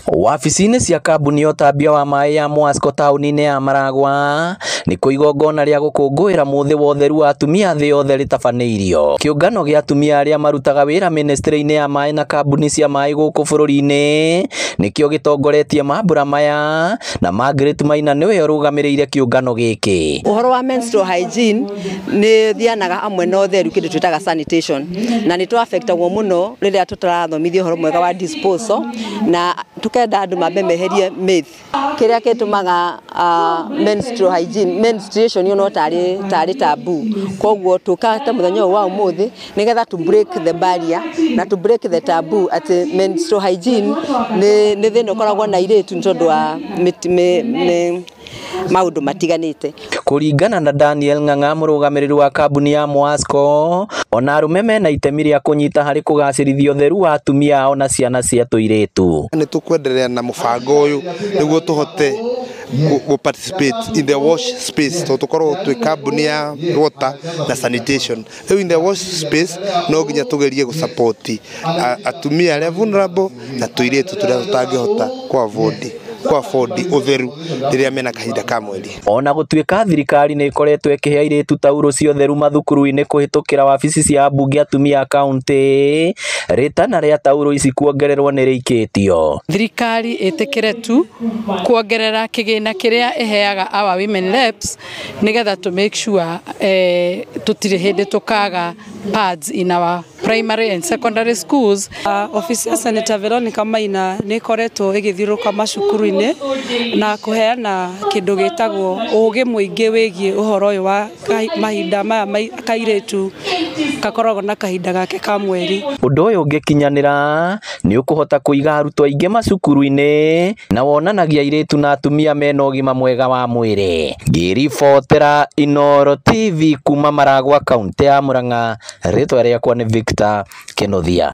Wabici-inĩ cia kambuni ya ũtambia wa maĩ ya Mwasco taũni-inĩ ya Maragwa nĩkuo igongona rĩa gũkũngũĩra mũthĩ wa ũtheru wa atumia thĩ yothe rĩtabanĩirio. Kĩũngano gĩa atumia arĩa marutaga wĩra ministry-inĩ ya maĩ na kambuni cia maĩ gũkũ bũrũri-inĩ nĩkĩo gĩtongoretie mambura maya, na Margaret Maina nĩwe ũrũgamĩrĩire kĩũngano gĩkĩ. Ũhoro wa menstrual hygiene nĩ thianaga hamwe na ũtheru, kĩndũ twĩtaga sanitation, na nĩ tũ-affectagwo mũno rĩrĩa tũtarathomithio ũhoro mwega wa disposal, na tukenda andũ mambe meherie myth kĩrĩa gĩtũmaga menstrual hygiene, menstruation yo no tarĩ taboo. Koguo tũkate mũthenya ũyũ wa ũmũthĩ nĩgetha to break the barrier na to break the taboo atĩ menstrual hygiene nĩ thĩna ũkoragwo na airĩtu nĩ tondũ wa maũndũ matiganĩte. Kũringana na Daniel Ng'ang'a, mũrũgamĩrĩri wa kambuni ya Mwasco, ona arũme mena itemi rĩa kũnyita harĩ kũgacĩrithia ũtheru wa atumia ao na ciana cia tũirĩtu. Nĩ tũkwenderea na mũbango ũyũ nĩguo tũhote gũ participate in the wash space, tondũ tũkoragwo twĩ kambuni ya water na sanitation. Rĩu in the wash space no nginya tũgerie gũ support atumia arĩa vulnerable na tũirĩtu tũrĩa tũtangĩhota kũ afford ũtheru rĩrĩa mena kahinda ka mweri. Ona gũtuĩka thirikari nĩ ĩkoretwo ĩkĩhe airĩtu taurũ cia ũtheru mathukuru-inĩ kũhĩtũkĩra wabici cia ambunge atumia a kaũntĩ, rĩtana rĩa taurũ ici kuongererwo nĩ rĩikĩtio. Thirikari ĩtĩkĩre tu kuongerera kĩgĩna kĩrĩa ĩheaga our women reps nĩgetha to make sure tũtirĩ hĩndĩ tũkaga pads in our primary and secondary schools. Ofici ya Senator Veronica Maina nĩ ĩkoretwo ĩgĩthiũrũrũka macukuru-inĩ na kũheana kĩndũ gĩtagwo ũgĩ mũingĩ wĩgiĩ ũhoro ũyũ wa mahinda maya kairĩtu gakoragwo na kahinda gake ka mweri. Ũndũ ũyũ ũngĩkinyanĩra nĩ ũkũhota kũiga arutwo aingĩ macukuru-inĩ na wonanagia airĩtu na atumia mena ũgima mwega wa mwĩrĩ. Ngĩribotera Inooro TV kuma Maragwa, kaũntĩ ya Murang'a, rĩtwa rĩakwa nĩ Victor Kĩnuthia.